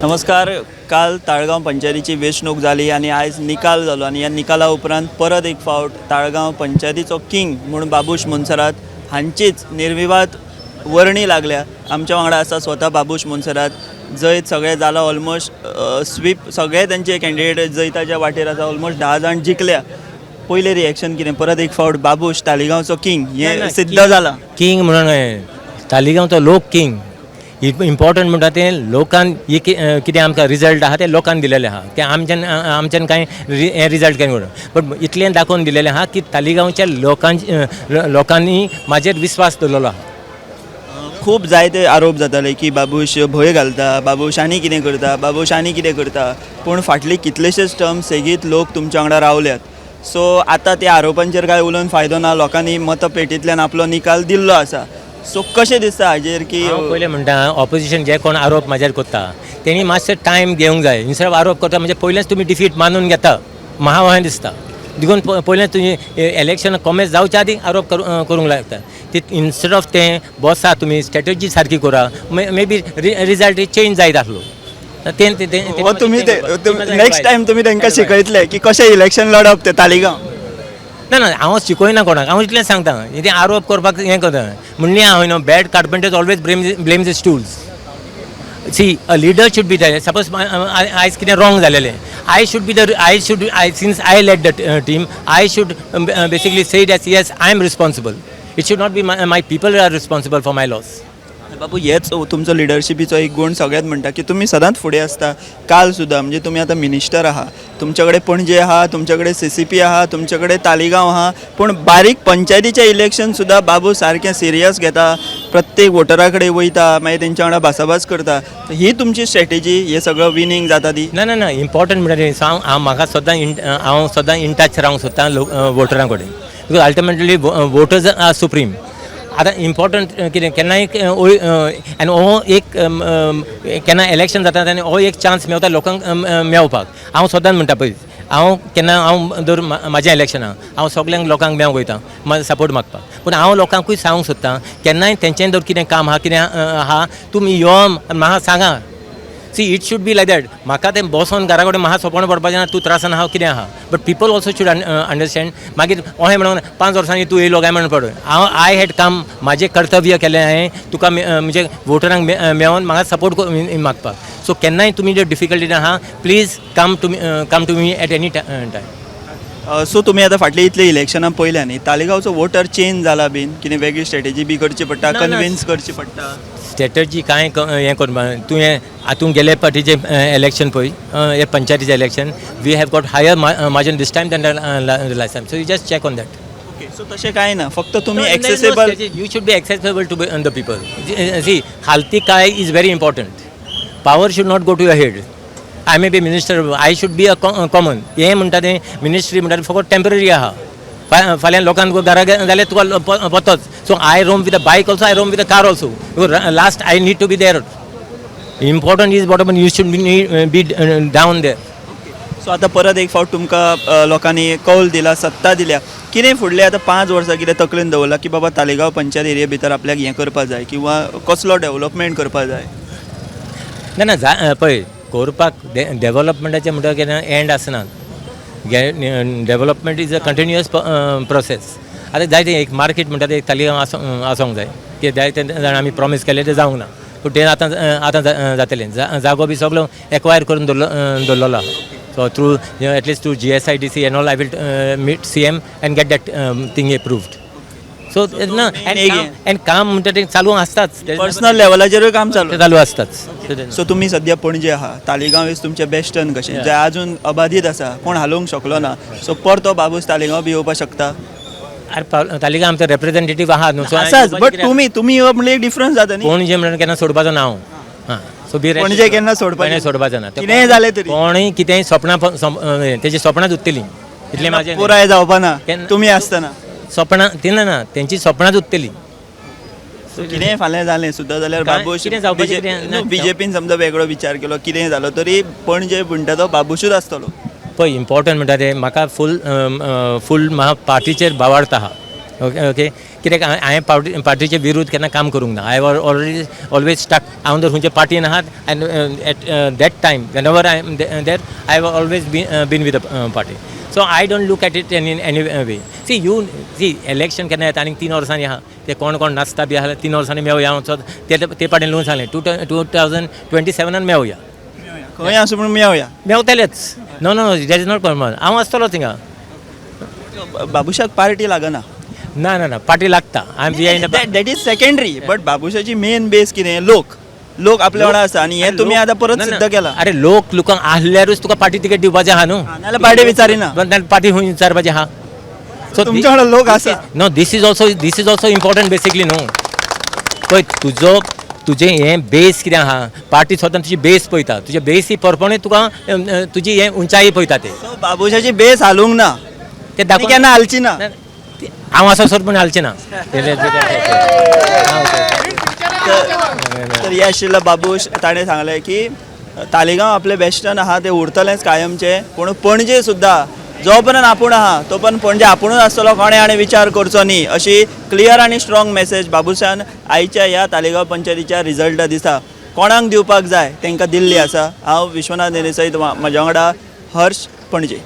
नमस्कार. काल ताळगांव पंचायतीची वेंचणूक जाली आनी आयज निकाल जालो आनी ह्या निकाला उपरांत परत एक फावट ताळगांव पंचायतीचो किंग म्हूण बाबूश मोन्सेरात हांचीच निर्विवाद वर्णी लागल्या. आमच्या वांगडा आसा स्वता बाबूश मोन्सेरात. जैत सगळें जालां, ऑलमोस्ट स्वीप, सगळे तेंचे कॅन्डिडेट जैताच्या वाटेर आसा. ऑलमोस्ट 10 जाण जिखल्या. पयलें रिएक्शन कितें, परत एक फावट बाबूश तालिगांवचो किंग हें सिद्ध जालां? किंग म्हणून तालिगांवचो लोक किंग. इम्पॉर्टंट म्हणटा तें लोकान हे कितें आमकां रिजल्ट आहा ते लोकान दिलेले आहा. ते आमच्यान आमच्यान कांय हें रिजल्ट कांय करूं, बट इतलें दाखोवन दिलेलें आहा की तालिगांवच्या लोकांनी म्हाजेर विस्वास दवरलेलो आहा. खूब जायते आरोप जाताले की बाबूश भंय घालता, बाबूश आनी कितें करता, बाबूश आनी कितें करता, पूण फाटली कितलेशेच टर्म सेगीत लोक तुमच्या वांगडा रावल्यात. सो आतां त्या आरोपांचेर कांय उलोवन फायदो ना. लोकांनी मतपेटींतल्यान आपलो निकाल दिल्लो आसा. सो कशें दिसता हाजेर की हांव पयलें म्हणटा, ऑपोजिशन जे कोण आरोप म्हाजेर करता तेणी मातशें टायम घेवंक जाय. इन्स्टेड ऑफ आरोप करता म्हणजे पयलेंच तुमी डिफीट मानून घेता, म्हाका अशें दिसता. देखून पयलें तुमी इलेक्शन कॉमेस जावच्या आदीं आरोप करूंक लागता. ती इन्स्टेड ऑफ तें बसा, तुमी स्ट्रेटजी सारकी करा, मे बी रिजल्ट चेंज जायत आसलो. तें तें हो तुमी ते नेक्स्ट टायम तुमी तांकां शिकयतले की कशें इलेक्शन लढप तें तालिगांव? ना ना, हांव शिकयना कोणाक. हांव इतलें सांगता, कितें आरोप करपाक हें करता म्हणली हांव न्हू, bad carpenters always blame the tools. See, a leader should be there. Suppose आयज कितें wrong जालेलें, I should be the I should I since I led the team, I should basically say that yes, I am responsible. It should not be my people are responsible for my loss. बाबू, हेच तुमचो लिडरशिपीचो एक गूण सगळ्यात म्हणटा की तुमी सदांच फुडें आसता. काल सुद्दां म्हणजे तुमी आतां मिनिस्टर आहा, तुमच्या कडेन पणजे आहा, तुमच्या कडेन सीसीपी आहा, तुमच्या कडेन तालिगांव आहा, पूण बारीक पंचायतीचें इलेक्शन सुद्दां बाबू सारकें सिरियस घेता, प्रत्येक वोटरा कडेन वयता, मागीर तेंच्या वांगडा भासाभास करता. ही तुमची स्ट्रेटेजी, हे सगळं विनींग जाता ती? ना ना ना, इम्पॉर्टंट म्हणल्यार हांव हांव म्हाका सदां इन हांव सदां इन टच रावंक सोदता लोक वोटरां कडेन, because ultimately voters are supreme. आतां इम्पॉर्टंट कितें, केन्नाय आनी हो एक केन्ना इलेक्शन जाता आनी हो एक चान्स मेवता लोकांक मेवपाक. हांव सदांच म्हणटा पळय, हांव केन्ना हांव दर म्हाजें इलेक्शन आहा, हांव सगल्यांक लोकांक मेवंक वयता म्हाजो सपोर्ट मागपाक. पूण हांव लोकांकूय सांगूंक सोदता, केन्नाय तेंचें जर कितें काम आहा, कितें आहा, तुमी यो म्हाका सांगा. See, it should be like that. म्हाका तें बसोन घरा कडेन म्हाका सोंपण पडपाचें ना, तूं त्रासान आहा, कितें आहा, but people also should understand. मागीर अशें म्हणून 5 वर्सांनी तूं येयलो काय म्हणून पडय. हांव I had काम, म्हाजें कर्तव्य केलें हांवें तुका म्हणजे वोटरांक मेळोन म्हाका सपोर्ट मागपाक. सो केन्नाय तुमी जर डिफिकल्टी आहा, please come to me at any time. So तुमी आतां फाटलीं इतलीं इलेक्शनां पळयल्या न्ही, तालिगांवचो वोटर चेंज जाला बीन कितें, वेगळी स्ट्रेटेजी बी करची पडटा? ना, ना. कन्विन्स करची पडटा? स्ट्रेटजी कांय हें करपा तुवें हातूंत गेले फावटीचें इलेक्शन पळय, हे पंचायतीचें election, we have got higher margin this time than last time, so you just check on that. Okay, so तशें कांय ना, फक्त तुमी accessible. You should be accessible to the people. See, हालती काय is very important. Power should not go to your head. I may be minister, I should be a common. हें म्हणटा तें मिनिस्ट्री म्हणटा तें फकत टेंपररी आहा. फाल्यां लोकांक घरा जाल्यार तुका पत्तोच. So I roam with a bike also, I roam with a car also. Last I need to be there. Important is what you should be down there. So आतां परत एक फावट तुमकां लोकांनी कौल दिला, सत्ता दिल्या. कितें फुडले आतां 5 वर्सां कितें तकलेन दवरला की बाबा, तालिगांव पंचायत एरिये भितर आपल्याक हें करपा जाय किंवा कसलो डेव्हलपमेंट करपा जाय? ना ना, जा पळय, करपाक डेवलपमेंटाचें म्हणटा केन्ना एंड आसना. Development is a continuous process. आतां जायते एक मार्केट म्हणटा ते एक तालिगांव आसोंक जाय की जायते जाण आमी प्रॉमीस केल्लें तें जावंक ना, पूण तें आतां आतां जातलें. जागो बी सगलो एक्वायर करून दवरलेलो आहा. So through at least through GSIDC and all, I will meet CM and get that thing approved. So ना, एंड काम म्हणटा तें चालू आसताच. पर्सनल लेवलाचेरूय काम चालू? चालू आसताच. सो तुमी सद्या पणजे आहा, तालिगांव is तुमचें बेस्टन कशें, जे अजून अबाधीत आसा, कोण हालोवंक शकलो ना. सो परतो बाबूस तालिगांव बी येवपाक शकता? अरे, तालिगांव आमचो रेप्रेझेंटेटीव आहा न्हू, सो आसाच, बट तुमी तुमी येवप म्हणल्यार एक डिफरन्स जाता न्ही. पणजे म्हणून केन्ना सोडपाचो ना हांव. हां, सो बी पणजे केन्ना सोडपाचें? सोडपाचें ना. कितेंय जालें तरी. कोणूय कितेंय सपनां तेजी सपनांच उरतलीं इतलें म्हाजें. पुराय जावपा ना तुमी आसतना. सपनां ती ना ना, तेंची सपनांच उरतलीं. कितेंय फाल्यां जालें सुद्दां जाल्यार काय बाबूश कितें जावपाचें कितें ना. बीजेपीन समजा वेगळो विचार केलो, कितेंय जालो तरी पणजे म्हणटा तो बाबूशूच आसतलो. पळय, इम्पॉर्टंट म्हणटा तें म्हाका फूल फूल म्हाका पार्टीचेर भावार्थ आहा. ओके ओके, कित्याक हांवें पार्टीचे विरुद्ध केन्ना काम करूंक ना. I already always stuck. हांव जर खंयच्या पार्टीन आहात and at that time whenever I am there, I have always been with the party. So I don't look at it in any way. See, you see, election केन्ना येता आनी 3 वर्सांनी आहा ते, कोण कोण नाचता बी आहा. 3 वर्सांनी मेवया. हांव ते ते पाटीन लोन सांगलें, 2027नान मेवया. खंय आसूं पूण मेवया. मेवतलेच. No, that is not permanent. हांव आसतलो थिंगा. बाबुशाक पार्टी लागना. ना ना ना, पार्टी लागता. I am behind. That is secondary, but बाबुशाची main base कितें? लोक. लोक आपल्या वांगडा आसा आनी हें तुमी आतां परत सिद्ध केलां. अरे, लोक लोकांक आहल्यारूच तुका पार्टी तिकेट दिवपाचें आहा न्हू. नाल्यार पार्टी विचारिना. नाल्यार पार्टी खंय विचारपाचें आहा? सो तुमच्या वांगडा लोक आसा. No, this is also important basically न्हू. पळय, तुजो तुजें हें बेस कितें आहा, पार्टी सदां तुजी बेस पळयता. तुजे बेसी प्रमाणे तुका तुजी हें उंचाई पळयता ते. सो बाबुशाची बेस हालूंक ना. ते आनी दाखोवन केन्ना हालची ना. ना, हांव आसा सर पूण हालचें ना. तर हे आशिल्लो बाबूश. ताणें सांगलें की तालिगांव आपलें बेस्टन आहा, तें उरतलेंच कायमचें, पूण पणजे सुद्दां जो पर्यंत आपूण आहा तो पर्यंत पणजे आपुणूच आसतलो, कोणें आनी विचार करचो न्ही, अशी क्लियर आनी स्ट्रॉंग मॅसेज बाबूशान आयच्या ह्या तालिगांव पंचायतीच्या रिजल्टा दिसा कोणाक दिवपाक जाय तांकां दिल्ली आसा. हांव विश्वनाथ नेने सयत, म्हज्या वांगडा हर्ष, पणजे.